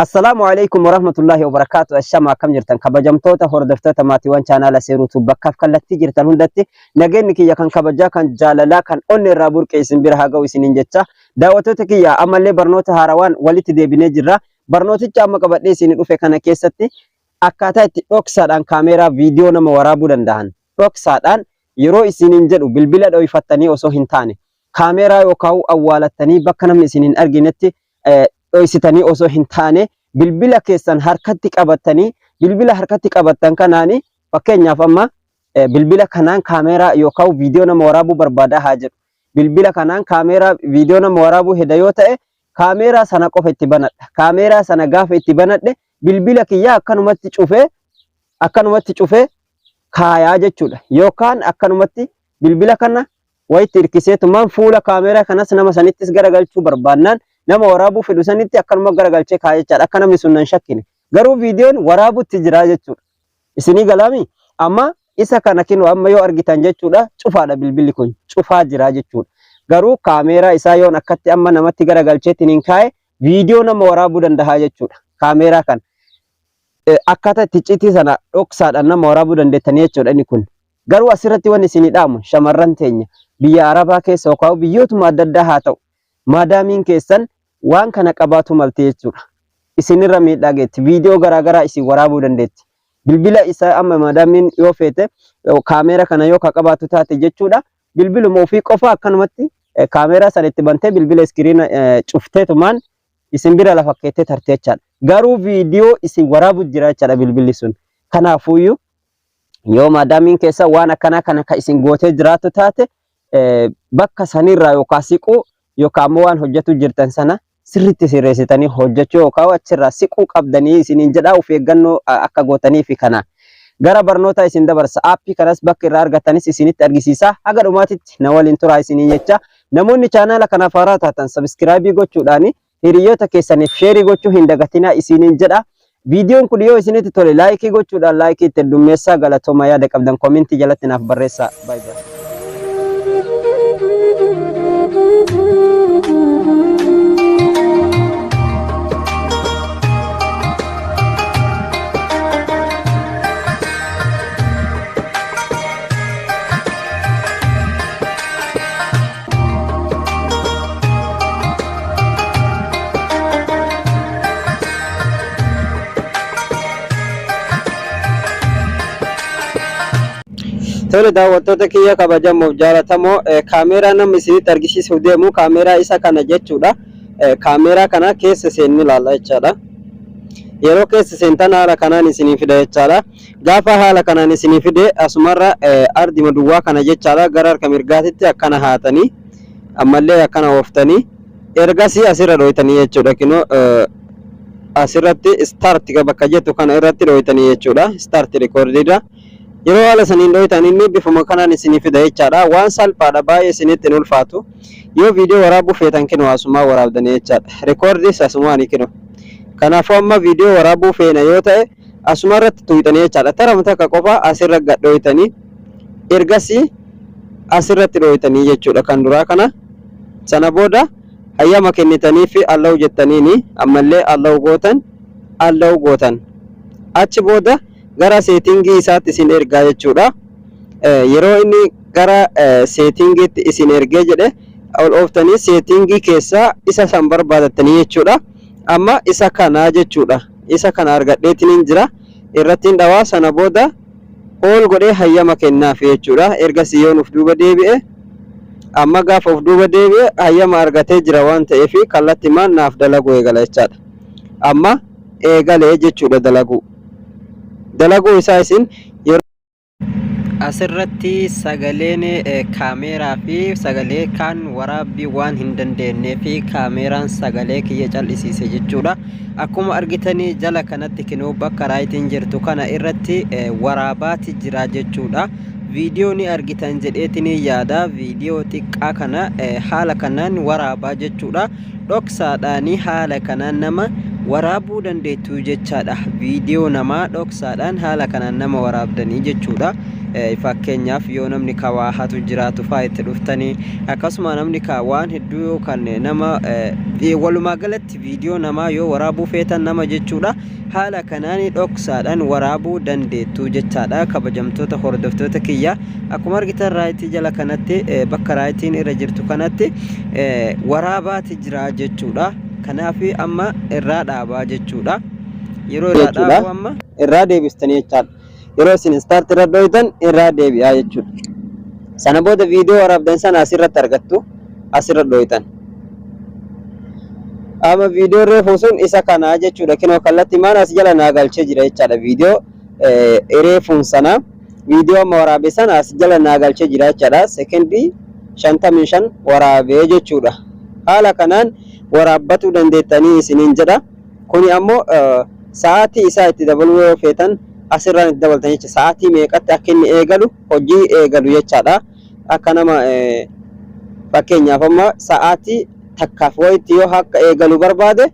Assalaamu alaikum warahmatullahi wabarakaatu. Ashama, akkam jirtan, kabajamtoota hordoftoota maatiiwwan chaanaala Seeruutu? Bakkaaf kallattii jirtan hundatti nageenyi kiyya kan kabajaa, kan jaalalaa, kan onnee irraa burqe isin bira haa ga'u isiniin jecha. Daawwattoota kiyya, ammallee barnoota haarawaan walitti deebinee jirra. Barnooticha amma qabadhee isin dhufe kana keessatti akkaataa itti dhoksaadhaan kaameeraa viidiyoo nama waraabuu danda'an, dhoksaadhaan yeroo isiniin jedhu bilbila dhoyfattanii osoo hin taane, kaameeraa yookaan awwaalattanii bakka namni isin hin arginetti dhoysitanii osoo hin taane, bilbila keessan harkatti qabattanii, bilbila harkatti qabattan kanaani, fakkeenyaaf amma bilbila kanaan kaameeraa yookaan viidiyoo nama waraabuu barbaadaa haa jedhu. Bilbila kanaan kaameeraa viidiyoo nama waraabuu heda yoo ta'e, kaameeraa sana qofa itti banadha. Kaameeraa sana gaafa itti banadhe, bilbila kiyyaa akkanumatti cufee kaayaa jechuudha. Yookaan akkanumatti bilbila kana wayitti hirkiseetumaan fuula kaameeraa kanas nama sanittis garagalchuu barbaannaan, nama waraabuu fedhu sanitti akkanuma garagalchee kaaya jechaadha. Akka namni sun nan shakkine. Garuu viidiyoon waraabutti jira jechuudha. Isinii galaami? Amma isa kana kinu amma yoo argitan jechuudha, cufaadha, bilbilli kun cufaa jira jechuudha. Garuu kaameeraa isaa yoon akkatti amma namatti garagalcheetiin hin kaa'e, viidiyoo nama waraabuu danda'a jechuudha. Kaameeraa kana. Akkaataa itti icciitii sana dhoksaadhaan nama waraabuu dandeettanii jechuudha inni kun. Garuu asirratti wanni isinii dhaamu, shamarran teenya biyya Arabaa keessa yookaan biyyootuma adda addaa haa ta'u, maadaamiin keessan waan kana qabaatu malte jechuudha. Isinirra miidhaa geetti. Viidiyoo garaagaraa isin waraabuu dandeetti. Bilbila isaa amma maadaamiin yoo feete kaameera kana yoo ka qabaatu taate jechuudha. Bilbiluma ofii qofa akkanumatti kaameeraa sana itti bantee, bilbila iskiriina cufteetumaan isin bira lafa keettee tarte jechaadha. Garuu viidiyoo isin waraabu jira jechaadha bilbilli sun. Kanaafuyyuu yoo maadaamiin keessa waan akkanaa kana ka isin gootee jiraattu taate, bakka sanirraa yookaan siquu yookaan ammoo waan hojjetu jirtan sana sirriitti sirreessitanii hojjechuu yookaan achirraa siquu qabdanii isiniin jedhaa, of eeggannoo akka gootanii fi kana. Gara barnoota isin dabarsa. Aappii kanas bakka irraa argatanis isinitti argisiisa. Haga dhumaatitti na waliin turaa isiniin jecha. Namoonni chaanaala kanaaf haaraa taatan subscribe gochuudhaan hiriyoota keessaniif share gochuu hin dagatinaa isiniin jedha. Viidiyoon kun yoo isinitti tole like gochuudhaan like itti heddummeessaa. Galatooma. Yaada qabdan comment jalatti naaf barreessaa. Baay'ee baay'ee. Tole, daawwattoota kiyya kabajamoof jaalatamoo, kaameeraa namni isinitti argisiisuuf deemu kaameeraa isa kana jechuudha. Kaameeraa kana keessa seennee ilaalla jechaadha. Yeroo keessa seentan haala kanaan isinii fida jechaadha. Gaafa haala kanaan isinii fide, asumarra ardima duwwaa kana jechaadha, gara harka mirgaatitti akkana haatanii, ammallee akkana ooftanii, ergasii asirra dhooytanii jechuudha. Kinoo asirratti start bakka jettu kana irratti dhooytanii jechuudha. Start recordiidha. Yeroo haala saniin dhooytan inni bifuma kanaan isinii fida jechaadha. Waan salphaadha, baay'ee isinitti hin ulfaatu. Yoo viidiyoo waraabuu feetan kinoo asumaa waraabdanii jechaadha. Recordis asumaani kinoo. Kanaafuu amma viidiyoo waraabuu feena yoo ta'e, asuma irratti tuqxanii jechaadha. Tarama takka qofa asirra gad dhooytanii, ergasii asirratti dhooytanii jechuudha kan duraa kana. Sana booda hayyama kennitanii fi allow jettaniini, ammallee allow gootan, allow gootan. Achi booda gara setting isaatti isin ergaa jechuudha. Yeroo inni gara settingiitti isin ergee jedhe, ol ooftanii setting keessaa isa san barbaadattanii jechuudha. Amma isa kana jechuudha. Isa kana argadheetiin jira. Irrattiin dhawaa, sana booda ol godhee hayyama kennaaf jechuudha. Ergasii yoon of duuba deebi'e, amma gaafa of duuba deebi'e hayyama argatee jira waan ta'eef, kallattimaan naaf dalaguu eegala jechaadha. Amma eegalee jechuudha dalaguu. Dalaguu isaa isin yeroo Asirratti sagaleen kaameeraa fi sagalee kaan waraabbii waan hin dandeenyee fi kaameeraan sagalee kiyya cal'isiise jechuudha. Akkuma argitanii jala kanatti kinoo bakka rightiin jirtu kana irratti waraabaati jira jechuudha. Viidiyoo ni argitan jedheetiin yaada. Viidiyoo xiqqaa kana haala kanaan waraabaa jechuudha. Dhoksaadhaan haala kanaan nama waraabuu dandeettu jechaadha. Viidiyoo namaa dhoksaadhaan haala kanaan nama waraabdanii jechuudha. Fakkeenyaaf yoo namni ka waa hatu jiraatu faa itti dhuftanii, akkasuma namni ka waan hedduu yoo kan nama, walumaa galatti viidiyoo namaa yoo waraabuu feetan nama jechuudha, haala kanaan dhoksaadhaan waraabuu dandeettu jechaadha. Kabajamtoota hordoftoota kiyya, akkuma argitan right jala kanatti, bakka rightiin irra jirtu kanatti waraabaati jira jechuudha. Kanaaf amma irraa dhaabaa jechuudha. Yeroo irraa dhaabu amma irraa deebistanii jechaadha. Yeroo isin start irra dhoytan irraa deebi'aa jechuudha. Sana booda viidiyoo waraabdan sana asirratti argattu, asirra dhoytan. Amma viidiyoo reefuu sun isa kanaa jechuudha. Kinoo kallattii maan as jala naa galchee jira jechaadha. Viidiyoo reefuun sana, viidiyoo amma waraabe sana as jala naa galchee jira jechaadha. Sekendii 55 waraabee jechuudha. Haala kanaan waraabbatuu dandeettanii isiniin jedha. Kuni ammoo sa'aatii isaa itti dabaluu yoo feetan asirraan itti dabaltan jecha, sa'aatii meeqatti akka inni eegalu, hojii eegalu jechaadha. Akka nama fakkeenyaaf amma sa'aatii takkaaf wayitti yoo akka eegalu barbaade,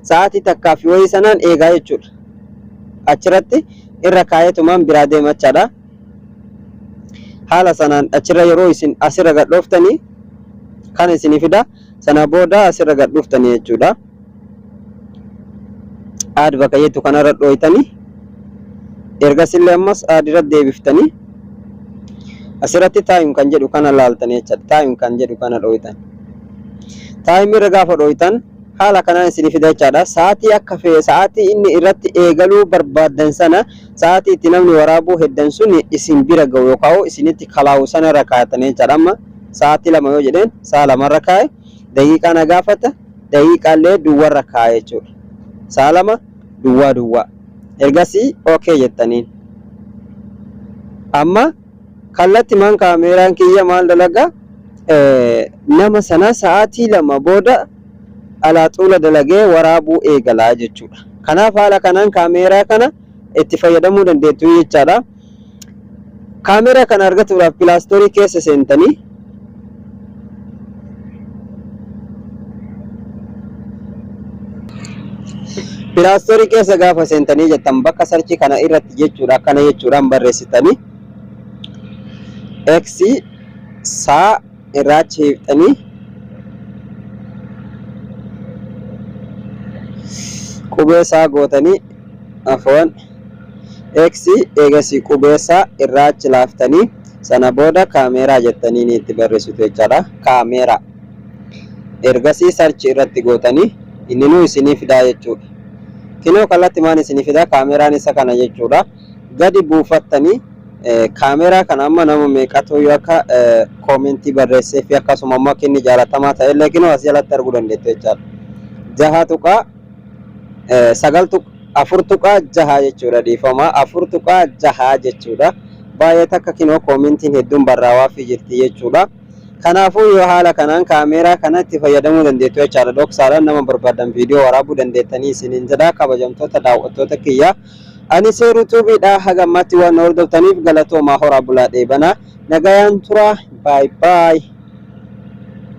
sa'aatii takkaaf wayii sanaan eegaa jechuudha. Achirratti irra kaayetumaan biraa deema jechaadha. Haala sanaan achirra yeroo isin asirra gad dhooftanii kana isinii fida. Sana booda asirra gad dhuftanii jechuudha. Add bakka jettu kanarra dhooytanii, ergasillee ammas add irra deebiftanii asirratti time kan jedhu kana laaltanii jechaadha. Time kan jedhu kana dhooytan. Time irra gaafa dhooytan haala kanaan isinii fida jechaadha. Sa'aatii akka fee sa'aatii inni irratti eegaluu barbaaddan sana, sa'aatii itti namni waraabuu heddan sun isin bira ga'u yookaan isinitti kalaa'u sana irra kaayatanii jechaadha. Amma sa'aatii 2 yoo jedheen sa'a lamarra kaa'e, daqiiqaa na gaafata, daqiiqaallee duwwarra kaa'e jechuudha. Sa'a 2 duwwaa duwwaa. Ergasii okay jettaniin. Amma kallatti maan kaameeraan kiyya maal dalagaa, nama sana sa'aatii 2 booda alaa xuula dalagee waraabuu eegalaa jechuudha. Kanaaf haala kanaan kaameeraa kana itti fayyadamuu dandeettu jechaadha. Kaameeraa kana argatuudhaaf Play Store keessa seentanii Play Store keessa gaafa seentanii jettan, bakka search kana irratti jechuudha, akkana jechuudhaan barreessitanii X saa irraa achi hiiktanii qubee isaa gootanii, afoon X, eegasii qubee isaa irraa achi laaftanii, sana booda kaameeraa jettanii ni itti barreessitu jechaadha. Kaameeraa. Ergasii search irratti gootanii inninuu isinii fidaa jechuudha. Kinoo kallatti maan isinii fidaa, kaameeraan isa kana jechuudha. Gadi buufattanii kaameeraa kana amma nama meeqatu yoo akka comment barreessee fi akkasuma immoo akka inni jaalatamaa ta'e illee kinoo as jalatti arguu dandeettu jechaadha. 6 tuqaa 9 4.6 jechuudha, dhiifama, 4.6 jechuudha. Baay'ee takka kinoo commentiin hedduun barraawaa fi jirti jechuudha. Kanaafuu yoo haala kanaan kaameeraa kana itti fayyadamuu dandeettu jechaadha. Dhoksaadhaan nama barbaadan viidiyoo waraabuu dandeettanii isiniin jedha, kabajamtoota daawwattoota kiyya. Ani Seeruu Tuubiidha. Haga ammaatti waan na hordoftaniif galatoomaa, horaa bulaa, dheebanaa. Nagayaan tura. Bye bye.